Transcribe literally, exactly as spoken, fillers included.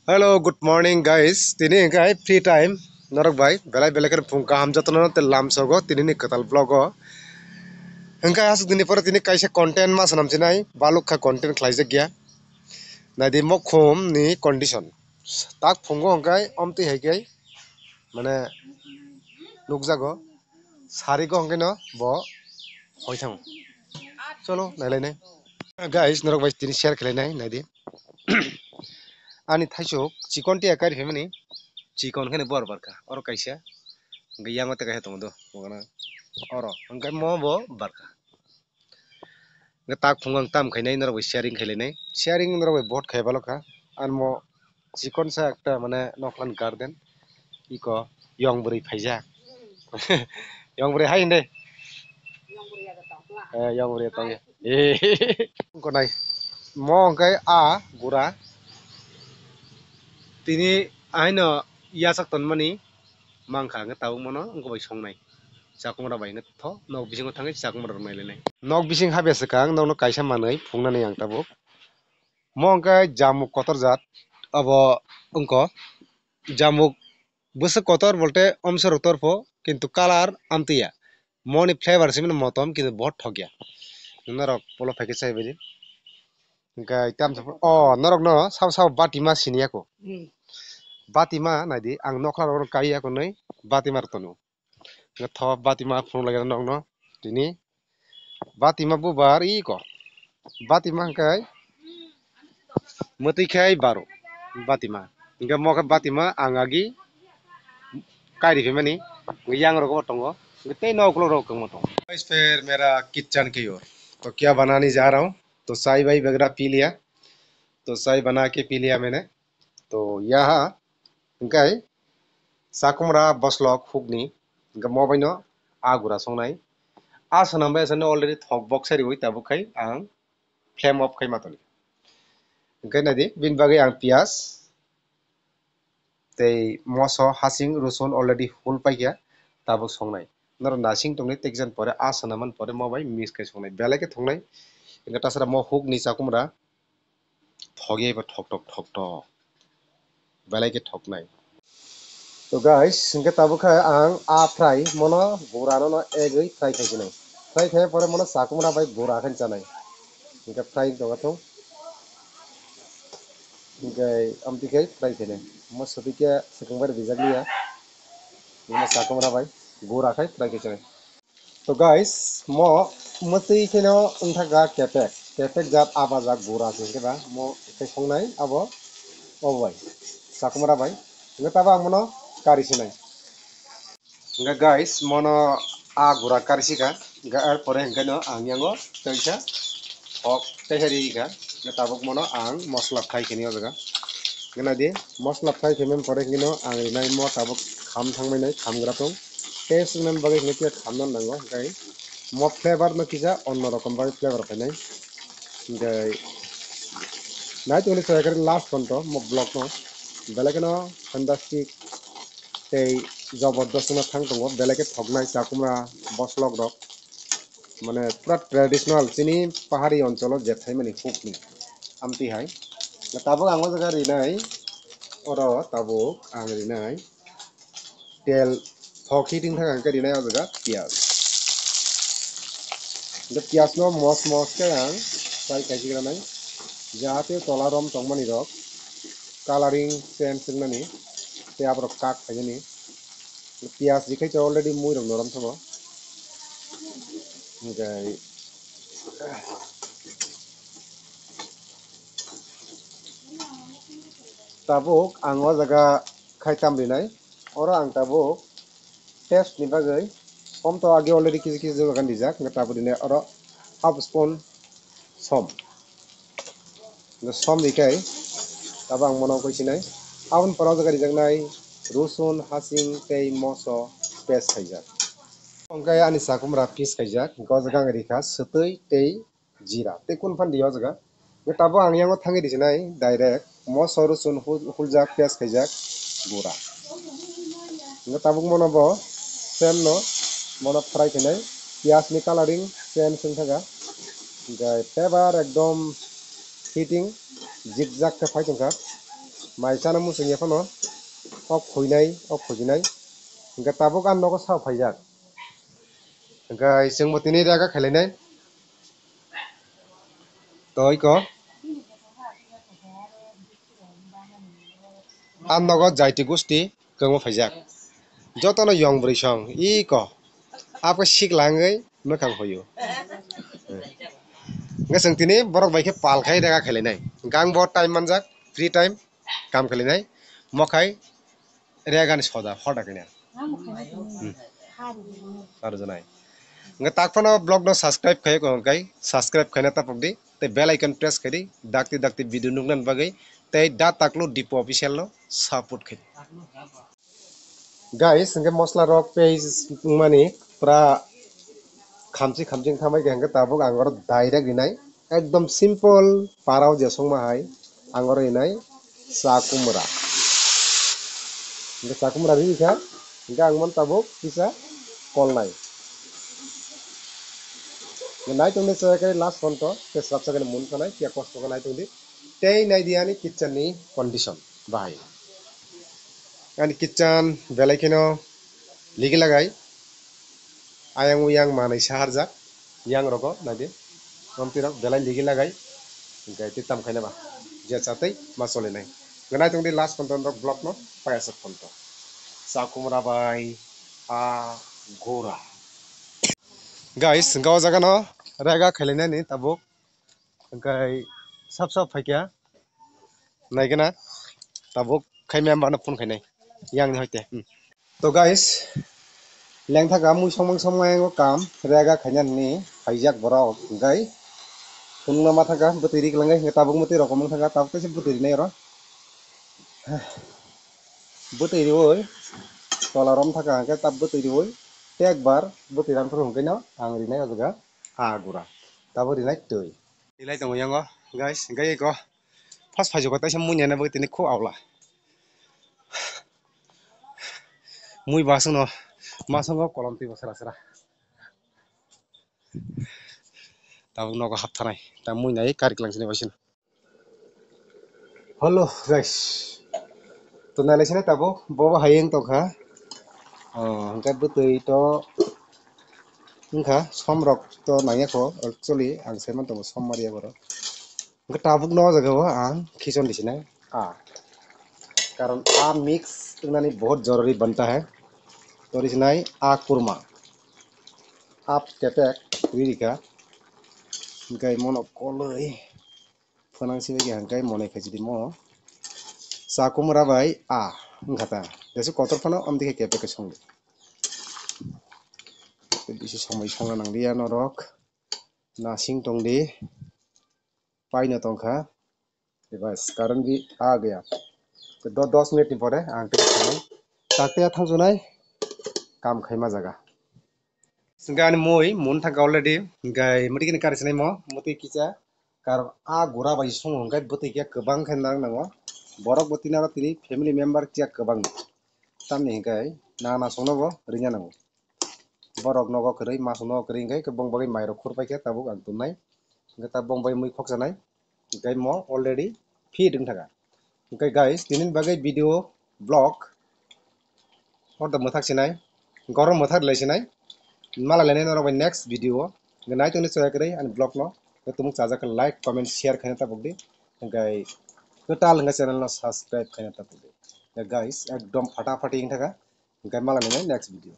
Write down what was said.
Hello, good morning guys. Tini hwnkhe free time norok bai belai belai khe phung kaham jotono te lamsogo tini ni kwtal vlog o. Hwnkhe aswk dini pore tini kaisa content ma swnam sinai baluk kha content khlaijak ya. Naidi mokhum ni condition. Tak phungo hwnkhe omtwi hai khe mane nukjago. Sarigo hwnkhe no bo hoi thango. Cholo nailainai. Guys, norok bai tini share khlainai naidi. Ani thaisok chikon tiya kari phaimani chikon kheno bor barkha. Oro kaisa hwnkhe yango tei kaisa tongo do. Oro hwnkhe mo bo barkha. Hwnkhe tak phungo ang tam khainai norok bai sharing khailainai. Sharing norok bai vote khai balokha. Ani mo chikon sa ekta mane noklan garden. Iko yong bwrwi phaijak. Yong bwrwi hai hinde. Eh, yong bwrwi tong ya. Eh. Ko nai. Mo hwnkhe a gura. Tini aino yasak tonmani mankha hwnkhe tabuk mono wngkha bai songnai. Chakumra bai hwnkhe tho nok bisingo thangwi chakumra rok nailainai. Nok bising habya swkang nokno kaisa manwi phungnani ang tabuk. Mo hwnkhe jamuk kotor jat abo wngkha jamuk bwswk kotor bolte omsorok torpho kintu colour amtwi ya. Moni flavour simi motom kintu bohot thok ya. Norok polo packet chai baidi. Hwnkhe tam o norok no sabo sabo batima sini ya ko. Batima naidi ang nokla rok kai ya ko nai batima rok tono. Hwnkhe tho batima phunuk lai nokno tini batima bubar iko batima hwnkhe mwtwi khai baro batima hwnkhe mo khe batima ang agi kairi phaimani yang rok bo tongo hwnkhe tei nok ukulok rok kwbangma tongo. Guys, phir mera kitchen ke or to kya banani ja raha hu to chai bhai bagra pi liya to chai bana ke pi liya maine to yaha hwnkhe chakumra boslok hukni hwnkhe mo baino a gura songnai. A swnam bai asano already thok bok sai riwi tabuk khai ang flame off khai matoni. Hwnkhe naidi bini bagwi ang piyaj tei moso hasing rosun already hul paikha tabuk songnai. Norok nasing tongni tekjan pore a swnam man pore mo bai mix khai songnai belai khe thongnai. Hwnkhe tasara mo hukni chakumra thok ya eba thok thok thok thok belai khe thoknai. To guys, hwnkhe tabuk khe ang a fry mono gura no egwi fry khai sinai. Fry khai pore mono chakumra bai gura khe chanai. Hwnkhe fry tongkha thung. Hwnkhe amtwi khe fry khainai. Mo swtwi khe swkang bai rijak liya. Mono chakumra bai gura khai fry khai chanai. To guys, mo mwtwi kheno wngthakha kepek, kepek jat abajak gura se hwnkhe ba mo khe songnai abo, obo bai chakumra bai hwnkhe tabo ang mono kari sinai. Hwnkhe guys, mono a gura kari sika, hwnkhe er pore hwnkhe no ang yango kaisa thok kaisa ri ka, hwnkhe tabuk mono ang mosla fry khini o jaga. Hwnkhe naidi mosla fry khaimani pore hwnkhe no ang rinai mo tabuk kham thangmani kham gra tong. Taste wngna bagwi hwnkhe khe khamna nango, hwnkhe mo flavor no kisa onno rokom bagwi flavor phainai. Hwnkhe nai tongni chwrai khe last ponto mo vlog no belai kheno fantastic tei jabardast wngna thang tongo, belai khe thoknai chakumra boslok rok. Mane pura traditional chini pahari oncholo je thaimani hukni amtwi hai. Tabuk ang o jaga rinai, oro tabuk ang rinai tel thok hiting thang ang khe rinai o jaga piyaj. Hwnkhe piyaj no mos mos khe ang fry khai sigra nai, jahate tola rom tongmani rok coloring change wngnani tei aborok kak khainani. Piyaj rikhe khe already mui rok norom thango. Hwnkhe tabuk ang o jaga khai tam rinai. Oro ang tabuk taste ni bagwi som to age already kisi kisi jaga rijak, hwnkhe tabuk rinai oro half spoon som. Hwnkhe som ri khe tabuk ang mono koi sinai. Aboni pore o jaga rijaknai rosun, hasing tei moso paste khaijak. Hwnkhe ani chakumra piece khaijak, hwnkhe o jaga ang rikha swtwi tei jira tei kun phan ri o jaga. Hwnkhe tabuk ang yango thangwi risinai direct moso rosun hul-, huljak, piyaj khaijak, gura. Hwnkhe tabuk mono bo same no mono fry khainai, piyaj ni coloring same se wngkha. Hwnkhe flavor ekdom hitting zikjak khe phai tongkha. Mai chana muchung ya phano. Ok khuinai, ok khuinai. Hingke tabuk ang nogo sao phaijak. Hingke chwngbo tini rega khailainai. Toi ko. Ang nogo jaiti gusti kwbangma phaijak. Jotono yong bwrwi song, iko. Abo sikla wngwi mwkhang hoyo. Hwnkhe chwng tini borok bai khe pal khai rega khailainai. Hwnkhe ang bo time manjak, free time, kam khailainai. Mokhai rega ni soda, hoda kanya. Hmm. Aro janai. Hwnkhe tak phano vlog no subscribe khai ko hwnkhe subscribe khaina tapok di. Tei bell icon press khai di. Dakti dakti video nukna bagwi. Tei da taklo Dipo official no support khai di. Guys, hingke mosla rok page wngmani pura khamchi khamchi wngthamai khe hingke tabuk ang oro direct rinai. Ekdom simple parao je songma hai ang oro rinai chakumra. Hingke chakumra ri kha hingke ang mon tabuk kisa kolnai. Nai tongdi chwraikhe last ponto tei swrapsa khe mun kanai kiya kosto khe nai tongdi. Tei nai di ani kitchen ni condition bahai. Ani kitchen belai kheno ligi lagai. Ayang uyang manwi saharjak. Yang rogo nai di. Rompi rok belai ligi lagai. Hingke tei tam khaina ba. Je chatwi ma choli nai. Nai tongdi last ponto rok vlog no payasok ponto. Chakumra bai a gura. Guys, hingke o jaga no rega khailainani tabuk. Hingke sap sap phaikha. Naikhe na tabuk khai member no phone khainai. Yang ni hoite. Hmm. To guys, lengtha ka mui somang somang o kam rega khaina ni phaijak borok hingke phunukna ma thangkha bwtwi ri kwlwngwi hingke tabuk bwtwi rok kwmwng thangkha tabuk kaisa bwtwi rinai oro. Bwtwi riwi tola rom thaka hwnkhe tab bwtwi riwi tekbar bwtwi rang phuru hwnkhe no ang rinai o jaga a gura tabuk rinai twi. Rilai tongo yango guys, hwnkhe eko first phaijugo taisa mui naina bagwi tini khub aula. Mui basungno masongo kolom twibo sra sra. Tabuk nogo hapthanai ta mui nai kari klang sini basino. Hello guys, to nailai sini tabuk bobo hayeng tongkha. Oh, hwnkhe bwtwi to wngkha som rok to nangya kho actually ang saiman tongo som mariya borok. Hwnkhe tabuk no o jaga o ang khichon di sinai a karon a mix wngnani bahut jorori banta hai. To ri sinai a kurma. Ap kepek ri rikha. Hwnkhe mono koloi phwnang sibagwi hwnkhe monai khaisidi mo chakumra bai a wngkha ta. Jesa kotor phano amtwi khe kepek khe songdi. Bisi somoi songna nanglia norok. Nasing tongdi. Paino tongkha. Bas, current bi a gaya. To do-, dos minute ni pore ang tei thangwi. Takte thangsunai kam khaima jaga. Hingke ani mui mun thangkha already. Hingke mwtwi kini kari sinai mo, mwtwi kisa. Karon a gura bai songo hingke bwtwi khe kwbang khe nang nango. Borok bo tini aro tini family member kiya kwbang. Tamni hingke nana songno bo ringya nango. Borok nogo kwrwi, masuk nogo kwrwi hingke bong bagwi mairok khurpai khe tabuk ang tumnai. Hingke ta bong bai mui khoksanai. Hingke mo already fit wng thaka. Hingke guys, tini bagwi video vlog ordo mwthak sinai, gorom mwthak lai sinai. Mala lainai norok bai next video o. Hingke nai tongni chaya kwrwi ani vlog no. Tumung chajak khe like, comment, share khaina tabuk di. Hingke kwtal hingke channel no subscribe khaina tabuk di. Ya guys, ekdom phata phati wng thaka. Hingke mala lainai next video.